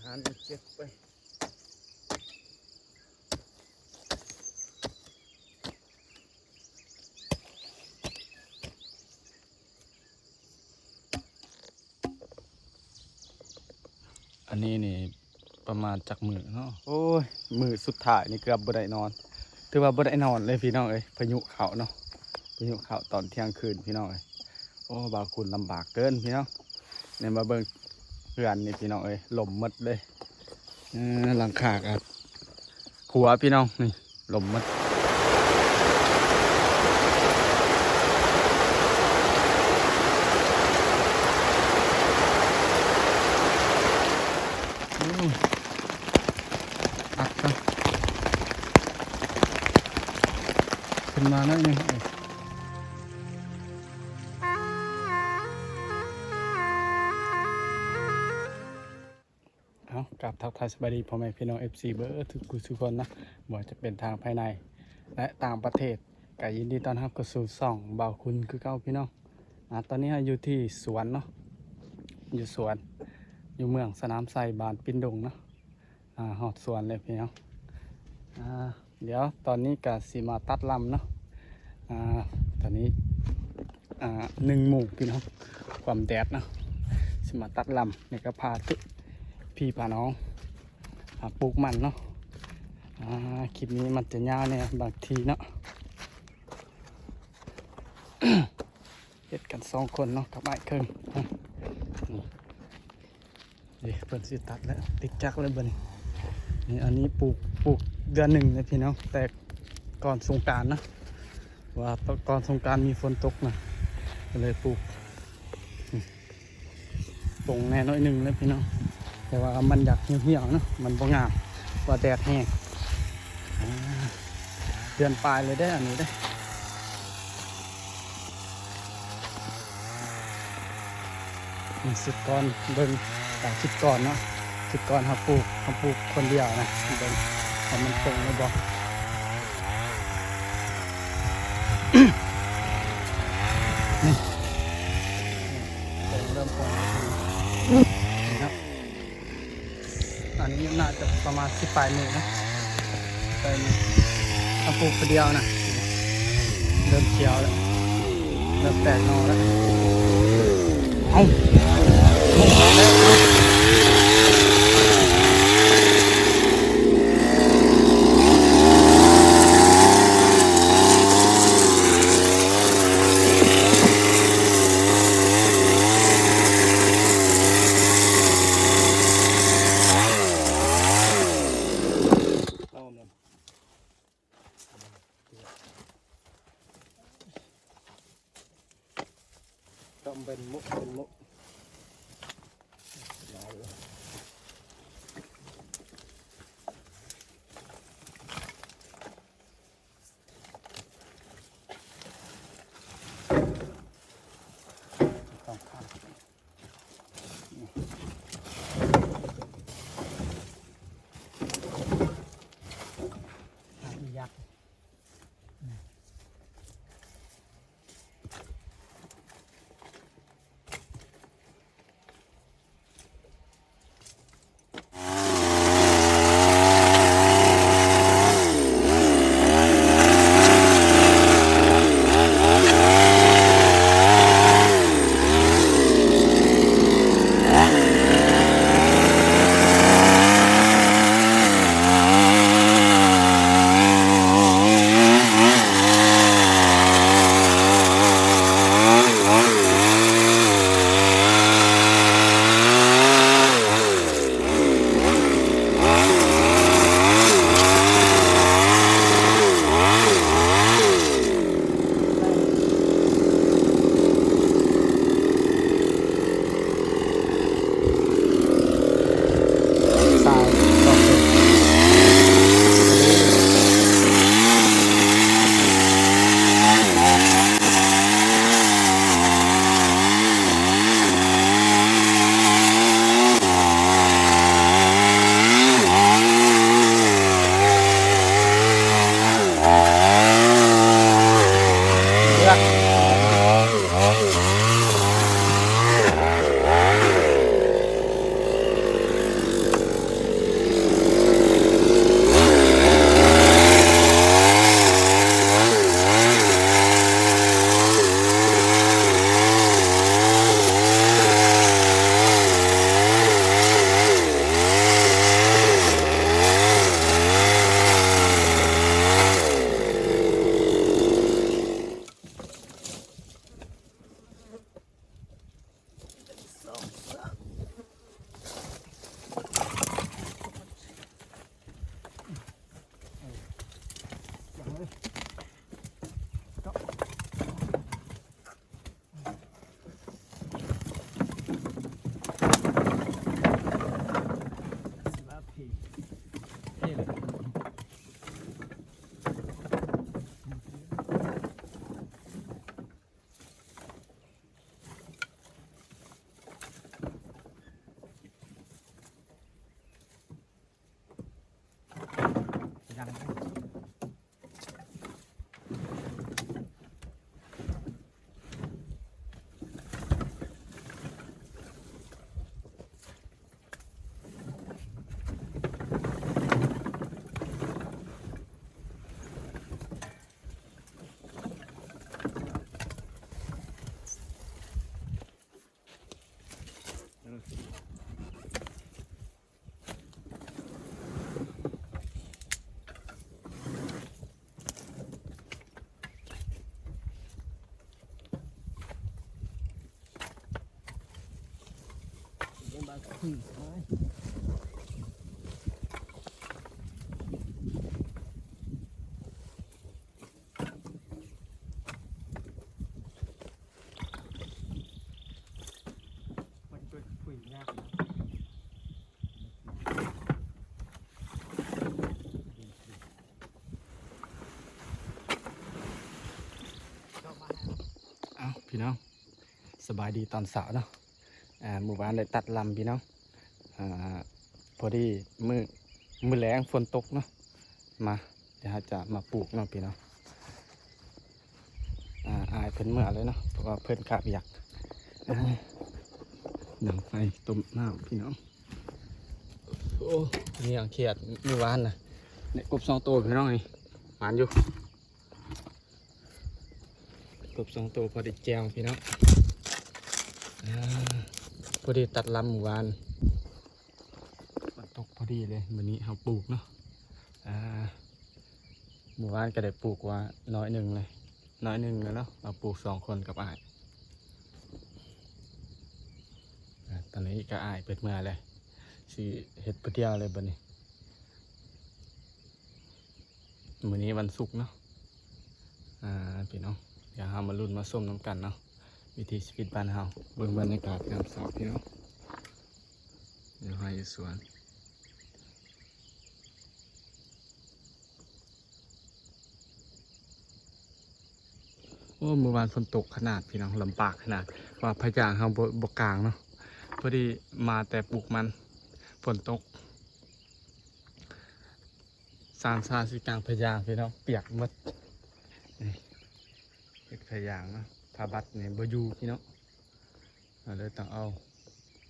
ອັນເຈັບໄປ. ອັນນີ້ນີ້ປະມານຈັກມື້ເນາະ? ໂອ້ຍ ມື້ສຸດທ້າຍນີ້ເກືອບບໍ່ໄດ້ນອນ ຖືວ່າບໍ່ໄດ້ນອນເລີຍພີ່ນ້ອງເອີຍ ພາຍຸເຂົ້າເນາະ ພາຍຸເຂົ້າຕອນທ່ຽງຄືນພີ່ນ້ອງເອີຍ. ໂອ້ ບ່າວຄຸນລຳບາກເກີນພີ່ນ້ອງ. ນີ້ມາເບິ່ງເຮືອນນີ້ພີ່ນ້ອງເອີຍ ຫຼົ່ມໝົດເລີຍ ເອີ ຫຼັງຄາກະ ຂົວພີ່ນ້ອງ ນີ້ ຫຼົ່ມໝົດ. ອືມ ອັດກ່ອນ ຂຶ້ນມາໜ້ອຍໜຶ່ງ. ເອົາ ກາບທັກທາຍສະບາຍດີພໍ່ແມ່ພີ່ນ້ອງ ເອັຟຊີ ເບີດທຸກຜູ້ທຸກຄົນເນາະ ບໍ່ວ່າຈະເປັນທາງພາຍໃນ ແລະ ຕ່າງປະເທດ ກະຍິນດີຕ້ອນຮັບເຂົ້າສູ່ຊ່ອງບ່າວຄຸນຄືເກົ່າພີ່ນ້ອງ. ອາ ຕອນນີ້ເຮົາຢູ່ທີ່ສວນເນາະ ຢູ່ສວນ ຢູ່ເມືອງສະໜາມໄຊ ບ້ານປິ່ນດົງເນາະ. ອາ ຮອດສວນແລ້ວພີ່ນ້ອງ. ອາ ດຽວຕອນນີ້ກະຊິມາຕັດລຳເນາະ. ອາ ຕອນນີ້ ອາ ໜຶ່ງໂມງພີ່ນ້ອງ ຄວາມແດດເນາະ ຊິມາຕັດລຳ ແລ້ວກະພາພີ່ພານ້ອງ ອາ ປູກມັນເນາະ. ອາ ຄລິບນີ້ມັນຈະຍາວແດ່ບາງທີເນາະ ເຮັດກັນສອງຄົນເນາະ ກັບອ້າຍເຄິ່ງ. ນີ້ ເດ້ ເພິ່ນຊິຕັດແລ້ວ ຕິດຈັກແລ້ວບັດນີ້. ນີ້ ອັນນີ້ປູກ ປູກເດືອນໜຶ່ງແລ້ວພີ່ນ້ອງ ແຕ່ກ່ອນສົງການນະ ວ່າກ່ອນສົງການມີຝົນຕົກນະ ກະເລີຍປູກ. ນີ້ ປົງແດ່ໜ້ອຍໜຶ່ງແລ້ວພີ່ນ້ອງ ແຕ່ວ່າມັນຢາກຫ່ຽວໆເນາະ ມັນບໍ່ງາມ ວ່າແດດແຮງ. ອາ ເດືອນປາຍເລີຍເດ້ ອັນນີ້ເດ້. ນີ້ ຊຸດກ່ອນ ເບິ່ງ ອາ ຊຸດກ່ອນເນາະ ຊຸດກ່ອນເຮົາປູກ ເຮົາປູກຄົນດຽວນະ ເບິ່ງວ່າມັນປົງຫຼືບໍ່. ນີ້ ປົງ ເລີ່ມປົງແລ້ວ ນີ້ເນາະ. ອັນນີ້ໜ້າຈະປະມານສິບປາຍມື້ນະ ປາຍມື້ ເຮົາປູກຜູ້ດຽວນະ ເລີ່ມຂຽວແລ້ວ ເລີ່ມແຕກໜໍ່ແລ້ວ. ເອົ້າ. ເອົາ ພີ່ນ້ອງ ສະບາຍດີຕອນເຊົ້າເນາະ. ອ່າ ມື້ວານໄດ້ຕັດລຳ ພີ່ນ້ອງ. ອ່າ ພໍດີມື້ ມື້ແລງຝົນຕົກເນາະ ມາ ດຽວເຮົາຈະມາປູກເນາະ ພີ່ນ້ອງ. ອ່າ ອ້າຍເພິ່ນເມືອແລ້ວເນາະ ເພາະວ່າເພິ່ນຄາວຽກ. ອ່າ ດັງໄຟຕົ້ມນ້ຳ ພີ່ນ້ອງ. ໂອ້ ມີຫຍັງຂຽດມື້ວານນະ ໄດ້ກົບສອງໂຕ ພີ່ນ້ອງ. ນີ້ ໝານຢູ່. ກົບສອງໂຕພໍໄດ້ແຈ່ວ ພີ່ນ້ອງ. ອ່າ ພໍດີຕັດລຳມື້ວານ ຝົນຕົກພໍດີເລີຍ. ມື້ນີ້ເຮົາປູກເນາະ. ອ່າ ມື້ວານກໍໄດ້ປູກວ່າໜ້ອຍໜຶ່ງເລີຍ ໜ້ອຍໜຶ່ງແລ້ວເນາະ ເຮົາປູກສອງຄົນກັບອ້າຍ. ອ່າ ຕອນນີ້ກໍອ້າຍເພິ່ນເມືອແລ້ວ ຊິເຮັດຜູ້ດຽວເລີຍບັດນີ້. ມື້ນີ້ວັນສຸກເນາະ ອ່າ ພີ່ນ້ອງ ດຽວເຮົາມາລຸ້ນມາຊົມນຳກັນເນາະ ວິຖີຊີວິດບ້ານເຮົາ. ເບິ່ງບັນຍາກາດຍາມເຊົ້າ ພີ່ນ້ອງ ຢູ່ໄຮ່ຢູ່ສວນ. ໂອ້ ມື້ວານຝົນຕົກຂະໜາດ ພີ່ນ້ອງ ລຳບາກຂະໜາດ ວ່າພະຍາງເຮົາບໍ່ ບໍ່ກາງເນາະ. ພໍດີມາແຕ່ປູກມັນ ຝົນຕົກ ສາມຊາຊິກາງພະຍາງ ພີ່ນ້ອງ ປຽກໝົດ. ນີ້ເຮັດພະຍາງເນາະ ຜ້າບັດນີ້ບໍ່ຢູ່ ພີ່ນ້ອງ ເຮົາເລີຍຕ້ອງເອົາ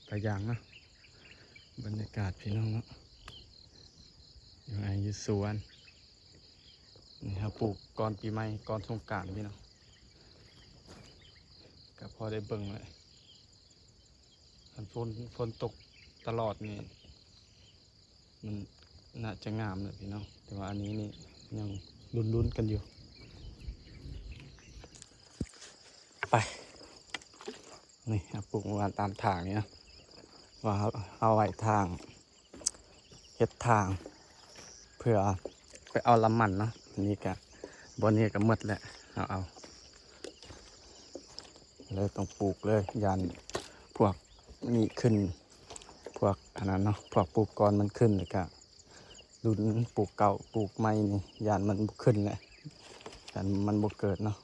ພະຍາງເນາະ. ບັນຍາກາດ ພີ່ນ້ອງເນາະ ຢູ່ໄຮ່ຢູ່ສວນ. ນີ້ເຮົາປູກກ່ອນປີໃໝ່ ກ່ອນສົງການ ພີ່ນ້ອງ ກໍພໍໄດ້ເບິ່ງແຫຼະ. ຄັນຝົນ ຝົນຕົກຕະຫຼອດນີ້ ມັນໜ້າຈະງາມແຫຼະ ພີ່ນ້ອງ ແຕ່ວ່າອັນນີ້ນີ້ຍັງລຸ້ນໆກັນຢູ່. ໄປ ນີ້ເຮົາປູກຫວານຕາມທາງນີ້ເນາະ ວ່າເຮົາ ເຮົາໄວ້ທາງ ເຮັດທາງເພື່ອໄປເອົາລຳມັນເນາະ. ນີ້ກະ ບ່ອນນີ້ກະໝົດແຫຼະ ເຮົາເອົາ ເລີຍຕ້ອງປູກເລີຍ ຢ້ານພວກນີ້ຂຶ້ນ ພວກອັນນັ້ນເນາະ ພວກປູກກ່ອນມັນຂຶ້ນ ແລ້ວກະລຸ້ນປູກເກົ່າປູກໃໝ່ນີ້ ຢ້ານມັນບໍ່ຂຶ້ນແຫຼະ ຢ້ານມັນບໍ່ເກີດເນາະ.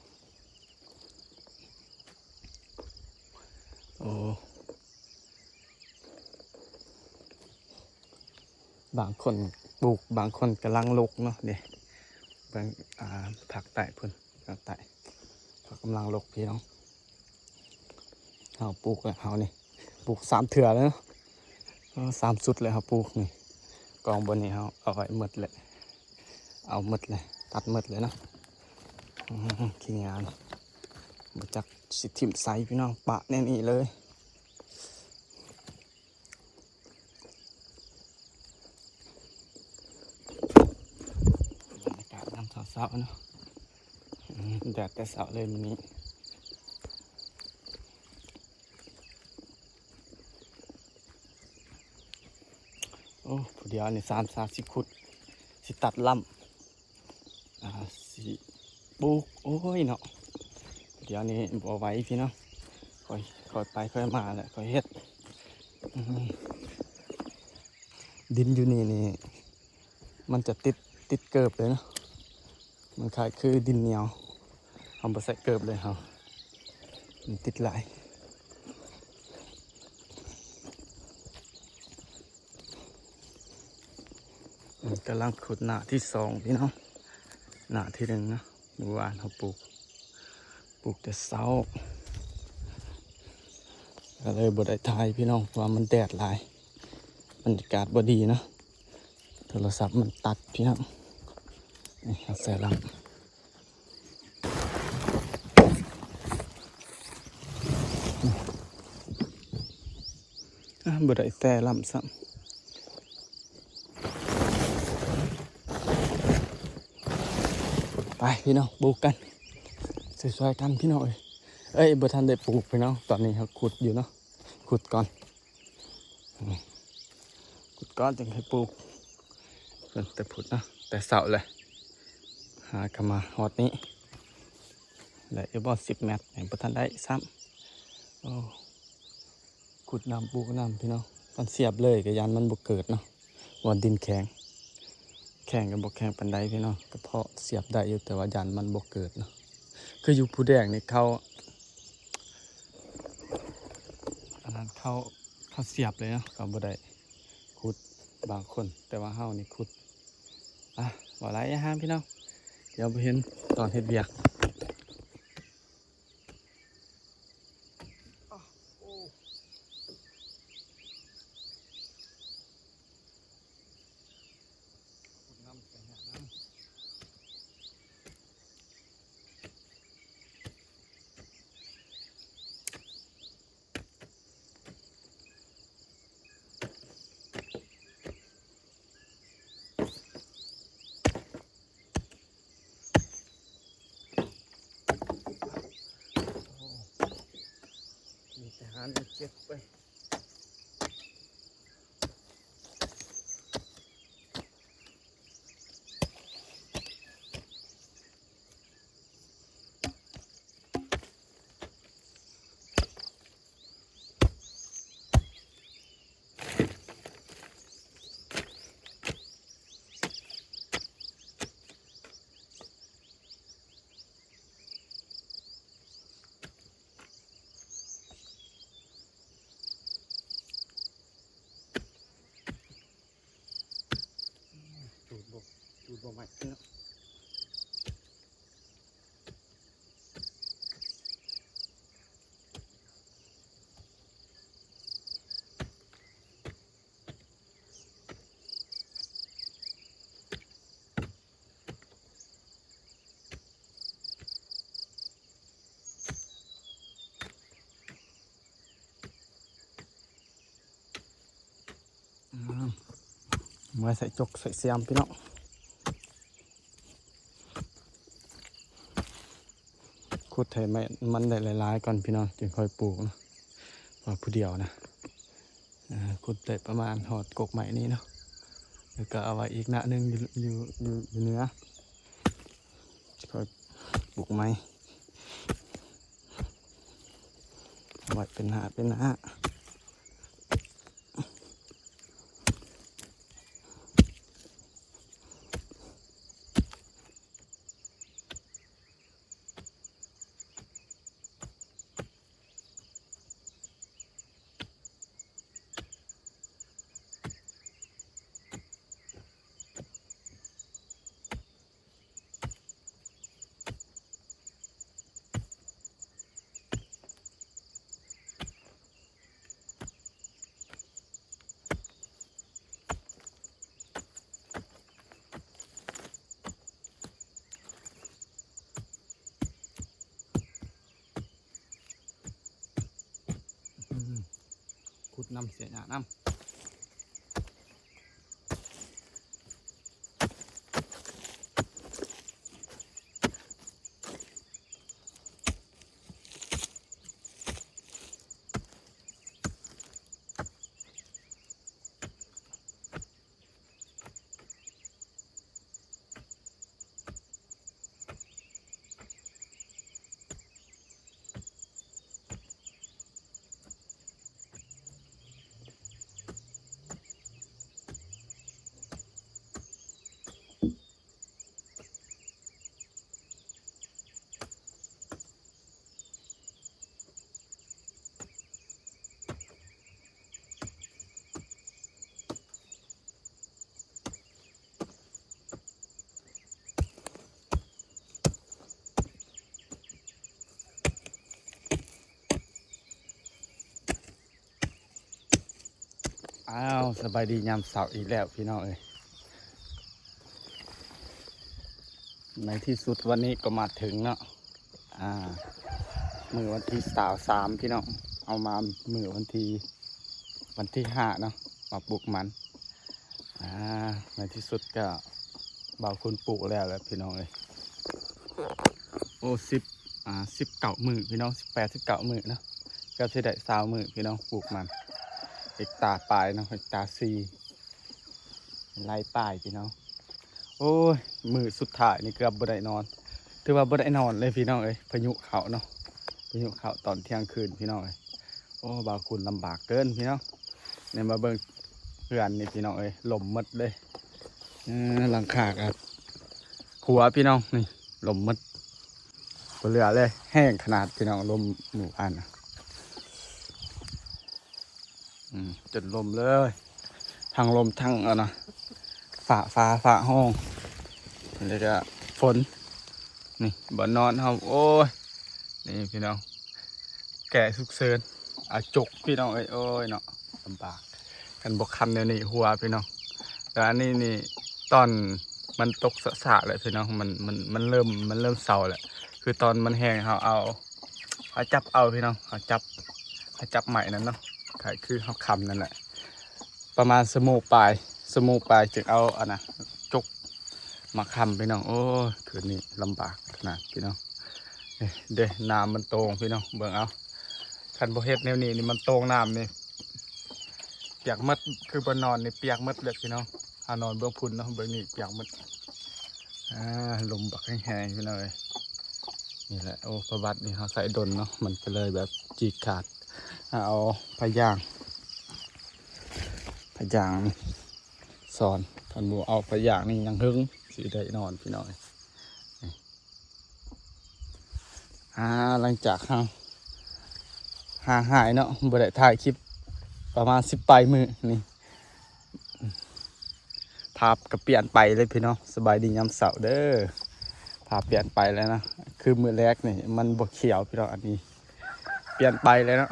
ໂອ້ ບາງຄົນປູກ ບາງຄົນກຳລັງລົກເນາະ ເດ້ ເບິ່ງ ອ່າ ພາກໃຕ້ພຸ້ນ ພາກໃຕ້ ເຂົາກຳລັງລົກ ພີ່ນ້ອງ. ເຮົາປູກແລ້ວ ເຮົານີ້ ປູກສາມເທື່ອແລ້ວເນາະ ເອີ ສາມຊຸດແລ້ວເຮົາປູກນີ້. ກອງບ່ອນນີ້ເຮົາເອົາໄວ້ໝົດແຫຼະ ເອົາໝົດເລີຍ ຕັດໝົດເລີຍເນາະ. ອືມ ຂີ້ຫຍ້ານີ້ ບໍ່ຈັກຊິຖິ້ມໃສ ພີ່ນ້ອງ ປະແນວນີ້ເລີຍ. ບັນຍາກາດຍາມເຊົ້າໆເນາະ ອືມ ແດດແຕ່ເຊົ້າເລີຍມື້ນີ້. ໂອ້ ຜູ້ດຽວນີ້ ສາມຊາຊິຂຸດ ຊິຕັດລຳ ອ່າ ຊິປູກ ໂອ້ຍເນາະ ດຽວນີ້ບໍ່ໄຫວພີ່ນ້ອງ ຄ່ອຍ ຄ່ອຍໄປຄ່ອຍມາແຫຼະ ຄ່ອຍເຮັດ. ອືມ ດິນຢູ່ນີ້ນີ້ ມັນຈະຕິດ ຕິດເກີບເລີຍເນາະ ມັນຄ້າຍຄືດິນໜຽວ ເຮົາບໍ່ໃສ່ເກີບເລີຍ ເຮົາ ມັນຕິດຫຼາຍ. ກຳລັງຂຸດໜ້າທີສອງພີ່ນ້ອງ ໜ້າທີໜຶ່ງເນາະ ມື້ວານເຮົາປູກ ປູກແຕ່ເຊົ້າ ກໍເລີຍບໍ່ໄດ້ຖ່າຍພີ່ນ້ອງ ເພາະວ່າມັນແດດຫຼາຍ ບັນຍາກາດບໍ່ດີເນາະ ໂທລະສັບມັນຕັດພີ່ນ້ອງ. ນີ້ເຮົາໃສ່ລຳ ອ່າ ບໍ່ໄດ້ແຕ່ລຳຊ້ຳ ໄປພີ່ນ້ອງ ປູກກັນ ຊ່ວຍໆກັນພີ່ນ້ອງເອີຍ. ເອີຍ ບໍ່ທັນໄດ້ປູກພີ່ນ້ອງ ຕອນນີ້ເຮົາຂຸດຢູ່ເນາະ ຂຸດກ່ອນ. ຂຸດກ່ອນຈຶ່ງຄ່ອຍປູກ ເພິ່ນແຕ່ພຸ້ນເນາະ ແຕ່ເຊົ້າແຫຼະ ຫາກະມາຮອດນີ້ ໄດ້ຢູ່ບໍ່ ສິບແມັດ ຍັງບໍ່ທັນໄດ້ຊ້ຳ. ໂອ້ ຂຸດນຳ ປູກນຳ ພີ່ນ້ອງ. ຄັນສຽບເລີຍກະຢ້ານມັນບໍ່ເກີດເນາະ ວ່າດິນແຂງ ແຂງກະບໍ່ແຂງປານໃດ ພີ່ນ້ອງ ກະພໍສຽບໄດ້ຢູ່ ແຕ່ວ່າຢ້ານມັນບໍ່ເກີດເນາະ. ຄືຢູ່ພູແດງນີ້ເຂົາ ອັນນັ້ນ ເຂົາ ເຂົາສຽບເລີຍເນາະ ເຂົາບໍ່ໄດ້ຂຸດບາງຄົນ ແຕ່ວ່າເຮົານີ້ຂຸດ. ອ່ະ ເວົ້າຫຼາຍຢ່າຫ້າມ ພີ່ນ້ອງ ດຽວບໍ່ເຫັນຕອນເຮັດວຽກ. ມີແຕ່ຫາແນວເຈັບໄປ. ຈູດບໍ່ ຈູດບໍ່ໄໝ້ເນາະ. ອືມ ເມື່ອໃສ່ຈົກໃສ່ຊຽມ ພີ່ນ້ອງ ຂຸດໃຫ້ໄມ້ມັນໄດ້ຫຼາຍໆກ່ອນ ພີ່ນ້ອງ ຈຶ່ງຄ່ອຍປູກເນາະ ວ່າຜູ້ດຽວນະ. ອ່າ ຂຸດໄດ້ປະມານຮອດກົກໄມ້ນີ້ເນາະ ແລ້ວກະເອົາໄວ້ອີກໜ້າໜຶ່ງ ຢູ່ ຢູ່ ຢູ່ເໜືອ ຄ່ອຍປູກໃໝ່ ເອົາໄວ້ເປັນໜ້າເປັນໜ້າ. ອືມ ຂຸດນຳ ເສຍຫຍ້ານຳ. ອ້າວ ສະບາຍດີຍາມເຊົ້າອີກແລ້ວ ພີ່ນ້ອງເອີຍ. ໃນທີ່ສຸດວັນນີ້ກໍມາເຖິງເນາະ ອ່າ ມື້ວັນທີຊາວສາມ ພີ່ນ້ອງ ເອົາມາມື້ວັນທີ ວັນທີຫ້າເນາະ ມາປູກມັນ. ອ່າ ໃນທີ່ສຸດກໍບ່າວຄຸນປູກແລ້ວແຫຼະ ພີ່ນ້ອງເອີຍ. ໂອ້ ສິບ ອ່າ ສິບເກົ້າມື້ ພີ່ນ້ອງ ສິບແປດ ສິບເກົ້າມື້ເນາະ ເກືອບຊິໄດ້ຊາວມື້ ພີ່ນ້ອງ ປູກມັນ. ເຮັກຕາປາຍເນາະ ເຮັກຕາສີ່ ໄຮ່ປາຍພີ່ນ້ອງ. ໂອ້ຍ ມື້ສຸດທ້າຍນີ້ເກືອບບໍ່ໄດ້ນອນ ຖືວ່າບໍ່ໄດ້ນອນເລີຍພີ່ນ້ອງເອີຍ ພາຍຸເຂົ້າເນາະ ພາຍຸເຂົ້າຕອນທ່ຽງຄືນພີ່ນ້ອງເອີຍ. ໂອ້ ບ່າວຄຸນລຳບາກເກີນພີ່ນ້ອງ. ນີ້ມາເບິ່ງເຮືອນນີ້ພີ່ນ້ອງເອີຍ ຫຼົ່ມໝົດເລີຍ. ເອີ ຫຼັງຄາກະຫົວພີ່ນ້ອງ ນີ້ຫຼົ່ມໝົດ ບໍ່ເຫຼືອເລີຍ ແຮງຂະໜາດພີ່ນ້ອງ ລົມໝູ່ບ້ານນະ ອືມ ຈົນລົ້ມເລີຍ ທັງລົມທັງ ອັນນະ ຟ້າ ຟ້າ ຟ້າຮ້ອງ ແລ້ວກະຝົນ. ນີ້ບ່ອນນອນເຮົາ ໂອ້ຍ ນີ້ພີ່ນ້ອງ ແກ້ສຸກເສີນ ອາຈົກພີ່ນ້ອງເອີຍ. ໂອ້ຍເນາະ ລຳບາກ ຄັນບໍ່ຄຳແນວນີ້ຫົວພີ່ນ້ອງ. ແລ້ວອັນນີ້ນີ້ ຕອນມັນຕົກສະໆແຫຼະພີ່ນ້ອງ ມັນ ມັນ ມັນເລີ່ມ ມັນເລີ່ມເຊົາແຫຼະ. ຄືຕອນມັນແຮງເຮົາເອົາ ເຮົາຈັບເອົາພີ່ນ້ອງ ເຮົາຈັບ ເຮົາຈັບໄມ້ນັ້ນເນາະ ຄ້າຍຄືເຮົາຄຳນັ້ນແຫຼະ ປະມານຊົ່ວໂມງປາຍ ຊົ່ວໂມງປາຍຈຶ່ງເອົາ ອັນນະ ຈົກມາຄຳພີ່ນ້ອງ. ໂອ້ຍ ຄືນນີ້ລຳບາກຂະໜາດພີ່ນ້ອງ. ເດ້ ເດ້ ນ້ຳມັນໂຕ່ງພີ່ນ້ອງ ເບິ່ງເອົາ ຄັນບໍ່ເຮັດແນວນີ້ນີ້ ມັນໂຕ່ງນ້ຳນີ້ ປຽກໝົດ ຄືບ່ອນນອນນີ້ປຽກໝົດເລີຍພີ່ນ້ອງ. ເຮົານອນເບື້ອງພຸ້ນເນາະ ເບື້ອງນີ້ປຽກໝົດ. ອາ ລົມບັກແຮງໆ ພີ່ນ້ອງເອີຍ. ນີ້ແຫຼະ ໂອ້ ປະຫວັດນີ້ເຮົາໃຊ້ດົນເນາະ ມັນກະເລີຍແບບຈີກຂາດ. ເອົາພະຍາງ ພະຍາງນີ້ສອນ ຄັນບໍ່ເອົາພະຍາງນີ້ຍັງເຫິງຊິໄດ້ນອນພີ່ນ້ອງເອີຍ. ອາ ຫຼັງຈາກເຮົາຫ່າງຫາຍເນາະ ບໍ່ໄດ້ຖ່າຍຄລິບປະມານສິບປາຍມື້ນີ້ ພາບກະປ່ຽນໄປເລີຍພີ່ນ້ອງ. ສະບາຍດີຍາມເຊົ້າເດີ ພາບປ່ຽນໄປແລ້ວນະ. ຄືມື້ແລກນີ້ມັນບໍ່ຂຽວພີ່ນ້ອງ ອັນນີ້ປ່ຽນໄປແລ້ວເນາະ.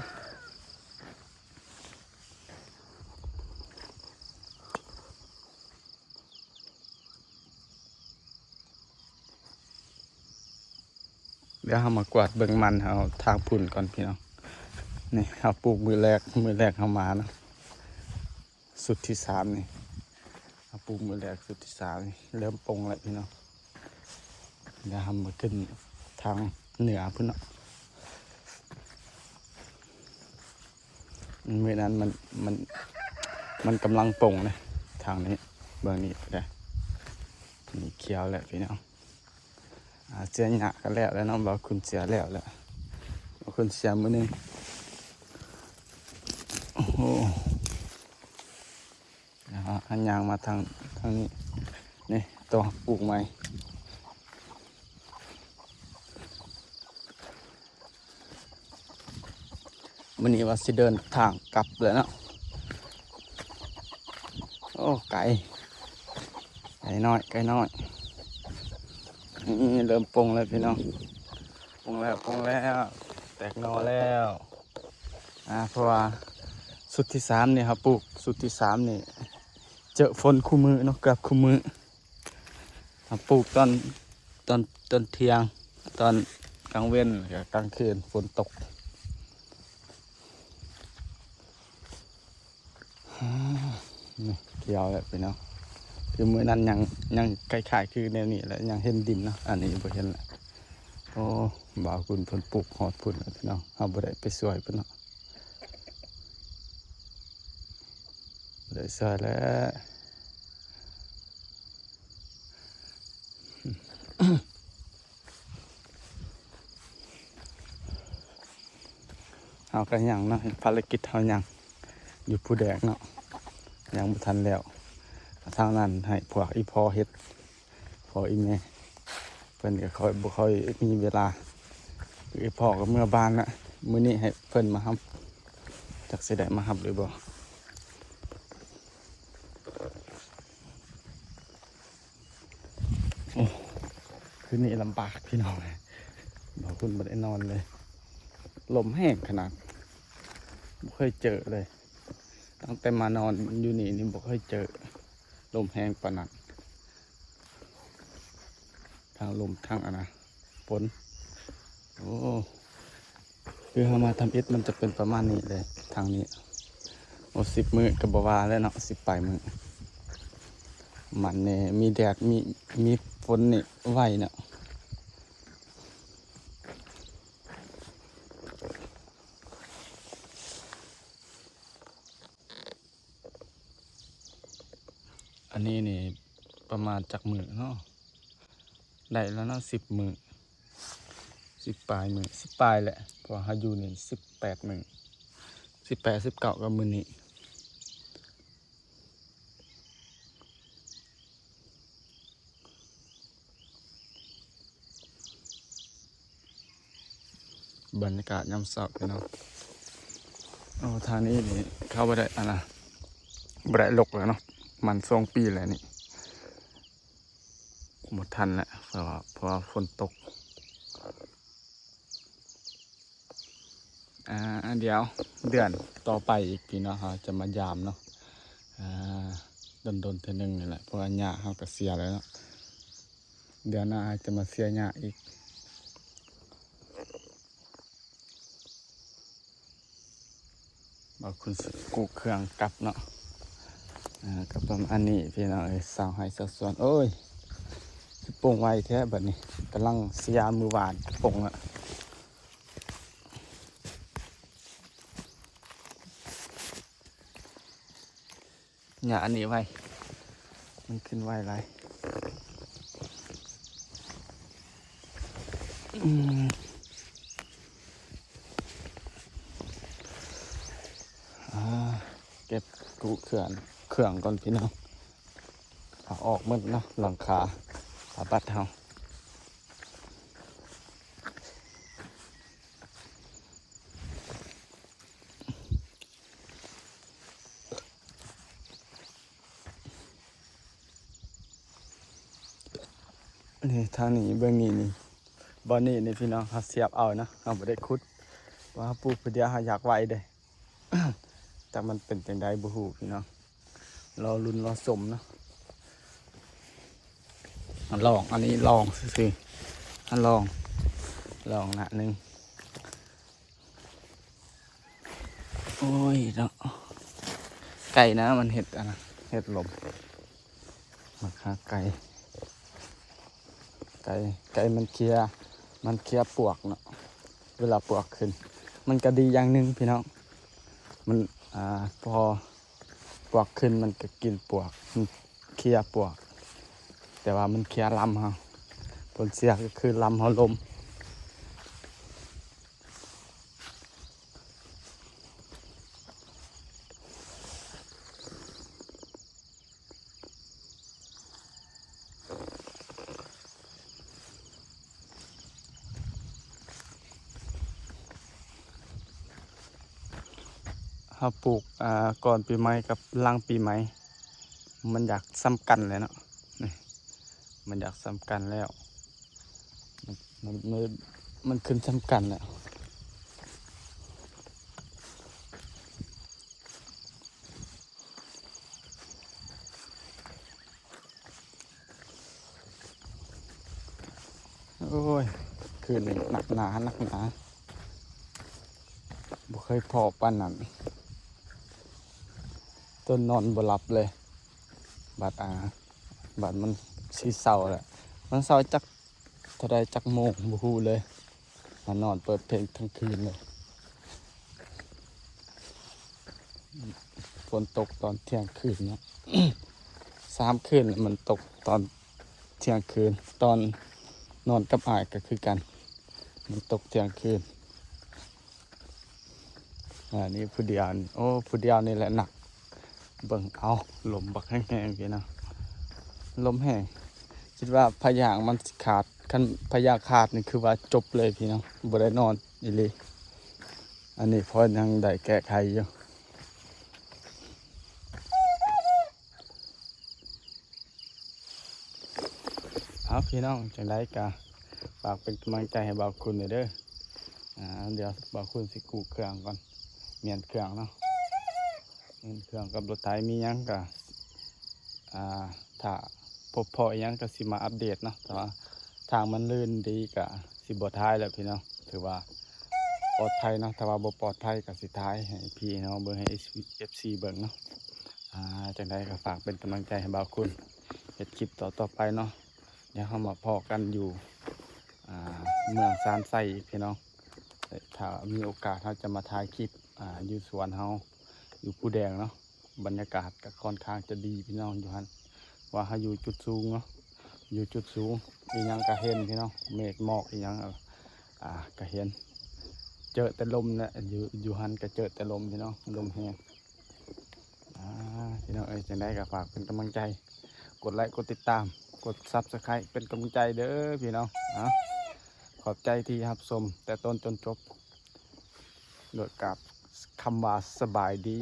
ດຽວເຮົາມາກວາດເບິ່ງມັນເຮົາທາງພຸ້ນກ່ອນພີ່ນ້ອງ. ນີ້ເຮົາປູກມື້ແລກ ມື້ແລກເຮົາມາເນາະ ຊຸດທີສາມນີ້ ເຮົາປູກມື້ແລກຊຸດທີສາມນີ້ ເລີ່ມປົ່ງແລ້ວພີ່ນ້ອງ. ດຽວເຮົາມາຂຶ້ນທາງເໜືອພຸ້ນເນາະ. ມື້ນັ້ນມັນ ມັນ ມັນກຳລັງປົ່ງເດ້ ທາງນີ້ ເບິ່ງນີ້ເດ້ ນີ້ຂຽວແລ້ວພີ່ນ້ອງ. ອາ ເສຍຫຍ້າກະແລ້ວແລ້ວເນາະ ບ່າວຄຸນເສຍແລ້ວແຫຼະ ບ່າວຄຸນເສຍມື້ໜຶ່ງ. ໂອ້ໂຫ ເຮົາຍ່າງມາທາງ ທາງນີ້ ນີ້ ໂຕປູກໃໝ່. ມື້ນີ້ວ່າຊິເດີນທາງກັບແລ້ວເນາະ. ໂອ້ ໄກ ໄກນ້ອຍ ໄກນ້ອຍ. ນີ້ເລີ່ມປົ່ງແລ້ວພີ່ນ້ອງ ປົ່ງແລ້ວ ປົ່ງແລ້ວ ແຕກໜໍ່ແລ້ວ. ອາ ເພາະວ່າຊຸດທີສາມນີ້ເຮົາປູກ ຊຸດທີສາມນີ້ ເຈີຝົນຄູ່ມື້ເນາະ ເກືອບຄູ່ມື້. ເຮົາປູກຕອນ ຕອນ ຕອນທ່ຽງ ຕອນກາງເວັນ ແລ້ວກະກາງຄືນຝົນຕົກ. ນີ້ຂຽວແລ້ວພີ່ນ້ອງ ຄືມື້ນັ້ນຍັງ ຍັງຄ້າຍໆຄືແນວນີ້ແຫຼະ ຍັງເຫັນດິນເນາະ ອັນນີ້ບໍ່ເຫັນແລ້ວ. ໂອ້ ບ່າວຄຸນເພິ່ນປູກຮອດພຸ້ນແລ້ວພີ່ນ້ອງ ເຮົາບໍ່ໄດ້ໄປຊ່ວຍເພິ່ນເນາະ ບໍ່ໄດ້ຊ່ວຍແລ້ວ. ເຮົາກະຍັງເນາະ ເຮັດພາລະກິດເຮົາຍັງຢູ່ພູແດງເນາະ ຍັງບໍ່ທັນແລ້ວ. ທາງນັ້ນໃຫ້ພວກອີ່ພໍ່ເຮັດ ພໍ່ອີ່ແມ່ ເພິ່ນກະຄ່ອຍ ບໍ່ຄ່ອຍມີເວລາ. ອີ່ພໍ່ກະເມືອບ້ານລະ ມື້ນີ້ໃຫ້ເພິ່ນມາຮັບ ຈັກຊິໄດ້ມາຮັບຫຼືບໍ່. ໂອ້ ຄືນນີ້ລຳບາກພີ່ນ້ອງເອີຍ ບໍ່ ເພິ່ນບໍ່ໄດ້ນອນເລີຍ ລົມແຮງຂະໜາດ ບໍ່ເຄີຍເຈີເລີຍ ຕັ້ງແຕ່ມານອນຢູ່ນີ້ນີ້ບໍ່ເຄີຍເຈີລົມແຮງປານນັ້ນ ທັງລົມທັງອັນນະຝົນ. ໂອ້ ຄືເຮົາມາທຳອິດມັນຈະເປັນປະມານນີ້ເລີຍ ທາງນີ້. ໂອ້ ສິບມື້ກະບໍ່ວ່າແລ້ວເນາະ ສິບປາຍມື້ ມັນແນ່ ມີແດດ ມີ ມີຝົນນີ້ໄວເນາະ. ໂ ອັນນີ້ນີ້ປະມານຈັກມື້ເນາະ? ໄດ້ແລ້ວເນາະ ສິບມື້ ສິບປາຍມື້ ສິບປາຍແຫຼະ ເພາະວ່າເຮົາຢູ່ນີ້ສິບແປດມື້ ສິບແປດ ສິບເກົ້າ ກໍມື້ນີ້. ບັນຍາກາດຍາມເຊົ້າພີ່ນ້ອງ. ໂອ້ ທາງນີ້ນີ້ເຂົາບໍ່ໄດ້ອັນນະ ບໍ່ໄດ້ລົກແລ້ວເນາະ ມັນສອງປີແລ້ວນີ້ ບໍ່ທັນແລ້ວ ເພາະວ່າ ເພາະວ່າຝົນຕົກ. ອ່າ ດຽວເດືອນຕໍ່ໄປອີກພີ່ນ້ອງ ເຮົາຈະມາຢາມເນາະ ອ່າ ດົນໆເທື່ອໜຶ່ງນີ້ແຫຼະ ເພາະວ່າຫຍ້າເຮົາກໍເສຍແລ້ວເນາະ ເດືອນໜ້າເຮົາຈະມາເສຍຫຍ້າອີກ. ບ່າວຄຸນຊິກູ້ເຄື່ອງກັບເນາະ ອ່າ ກໍປະມານນີ້ພີ່ນ້ອງເອີຍ ຊາວໄຮ່ຊາວສວນ. ໂອ້ຍ ຄືປົ່ງໄວແທ້ບັດນີ້ ກຳລັງເສຍມື້ວານ ປົງລະ ຫຍ້າອັນນີ້ໄວ ມັນຂຶ້ນໄວຫຼາຍ. ອືມ ອ່າ ເກັບກູ້ເຄື່ອງ ເຄື່ອງກ່ອນພີ່ນ້ອງ ເອົາອອກໝົດເນາະ ຫຼັງຄາ ຜ້າບັດເຮົາ. ນີ້ ທາງນີ້ເບິ່ງນີ້ ນີ້ ບ່ອນນີ້ນີ້ພີ່ນ້ອງ ເຮົາສຽບເອົານະ ເຮົາບໍ່ໄດ້ຂຸດ ວ່າເຮົາປູກຜູ້ດຽວ ເຮົາຢາກໄວ້ເດ້ ຈັກມັນເປັນຈັ່ງໃດບໍ່ຮູ້ພີ່ນ້ອງ ລໍລຸ້ນລໍຊົມເນາະ. ລອງ ອັນນີ້ລອງຊື່ໆ ອັນລອງ ລອງໜ້າໜຶ່ງ. ໂອ້ຍເນາະ ໄກ່ນະ ມັນເຮັດອັນນະ ເຮັດລົມ ມັກຫາໄກ່ ໄກ່ ໄກ່ມັນເຄ່ຍ ມັນເຄ່ຍປວກເນາະ ເວລາປວກຂຶ້ນ ມັນກະດີຢ່າງໜຶ່ງພີ່ນ້ອງ ມັນ ອ່າ ພໍ ປວກຂຶ້ນມັນກໍກິນປວກ ມັນເຄ່ຍປວກ ແຕ່ວ່າມັນເຄ່ຍລຳເຮົາ ຜົນເສຍກໍຄືລຳເຮົາລົ້ມ. ເຮົາປູກ ອ່າ ກ່ອນປີໃໝ່ກັບຫຼັງປີໃໝ່ ມັນຢາກສ່ຳກັນແຫຼະເນາະ ນີ້ ມັນຢາກສ່ຳກັນແລ້ວ ມັນ ມັນ ມັນ ມັນຂຶ້ນສ່ຳກັນແລ້ວ. ໂອ້ຍ ຄືນນີ້ໜັກໜາ ໜັກໜາ ບໍ່ເຄີຍພໍ້ປານນັ້ນ ຈົນນອນບໍ່ຫຼັບເລີຍ ບາດ ອ່າ ບາດມັນຊິເຊົ້າແລ້ວ ມັນເຊົ້າຈັກ ເທົ່າໃດຈັກໂມງບໍ່ຮູ້ເລີຍ ມານອນເປີດເພງທັງຄືນເລີຍ. ຝົນຕົກຕອນທ່ຽງຄືນເນາະ ສາມຄືນແລ້ວມັນຕົກຕອນທ່ຽງຄືນ ຕອນນອນກັບອ້າຍກໍຄືກັນ ມັນຕົກທ່ຽງຄືນ. ອັນນີ້ຜູ້ດຽວ ໂອ້ ຜູ້ດຽວນີ້ແຫຼະໜັກ ເບິ່ງ ເອົາ ລົມບັກແຮງໆພີ່ນ້ອງ ລົມແຮງ ຄິດວ່າພະຍາງມັນຊິຂາດ ຄັນພະຍາງຂາດນີ້ຄືວ່າຈົບເລີຍພີ່ນ້ອງ ບໍ່ໄດ້ນອນອີ່ຫຼີ. ອັນນີ້ພໍຍັງໄດ້ແກ້ໄຂຢູ່. ເອົາ ພີ່ນ້ອງ ຈັ່ງໃດກະຝາກເປັນກຳລັງໃຈໃຫ້ບ່າວຄຸນແດ່ເດີ. ອ່າ ດຽວບ່າວຄຸນຊິກູ້ເຄື່ອງກ່ອນ ປ່ຽນເຄື່ອງເນາະ ປ່ຽນເຄື່ອງກັບລົດໄຖ ມີຫຍັງກະ ອ່າ ຖ້າພົບພໍ້ອີ່ຫຍັງກະຊິມາອັບເດດເນາະ. ແຕ່ວ່າທາງມັນລື່ນດີກະຊິບໍ່ຖ່າຍແລ້ວພີ່ນ້ອງ ຖືວ່າປອດໄພເນາະ. ຖ້າວ່າບໍ່ປອດໄພກະຊິຖ່າຍໃຫ້ພີ່ນ້ອງເບິ່ງ ໃຫ້ເອັຟຊີເບິ່ງເນາະ. ອ່າ ຈັ່ງໃດກໍຝາກເປັນກຳລັງໃຈໃຫ້ບ່າວຄຸນເຮັດຄລິບຕໍ່ໆໄປເນາະ. ດຽວເຮົາມາພໍ້ກັນຢູ່ ອ່າ ເມືອງຊານໄຊອີກພີ່ນ້ອງ. ຖ້າມີໂອກາດເຮົາຈະມາຖ່າຍຄລິບ ອ່າ ຢູ່ສວນເຮົາ ຢູ່ພູແດງເນາະ. ບັນຍາກາດກໍຄ່ອນຂ້າງຈະດີພີ່ນ້ອງ ຢູ່ຫັ້ນ ວ່າເຮົາຢູ່ຈຸດສູງເນາະ ຢູ່ຈຸດສູງ ອີ່ຫຍັງກະເຫັນພີ່ນ້ອງ ເມກໝອກອີ່ຫຍັງ ອ່າ ກະເຫັນ ເຈີແຕ່ລົມແຫຼະ ຢູ່ ຢູ່ຫັ້ນກະເຈີແຕ່ລົມພີ່ນ້ອງ ລົມແຮງ. ອ່າ ພີ່ນ້ອງເອີຍ ຈັ່ງໃດກໍຝາກເປັນກຳລັງໃຈ ກົດໄລກ໌ ກົດຕິດຕາມ ກົດ Subscribe ເປັນກຳລັງໃຈເດີພີ່ນ້ອງ. ອ່າ ຂອບໃຈທີ່ຮັບຊົມແຕ່ຕົ້ນຈົນຈົບ ດ້ວຍກັບຄຳວ່າສະບາຍດີ.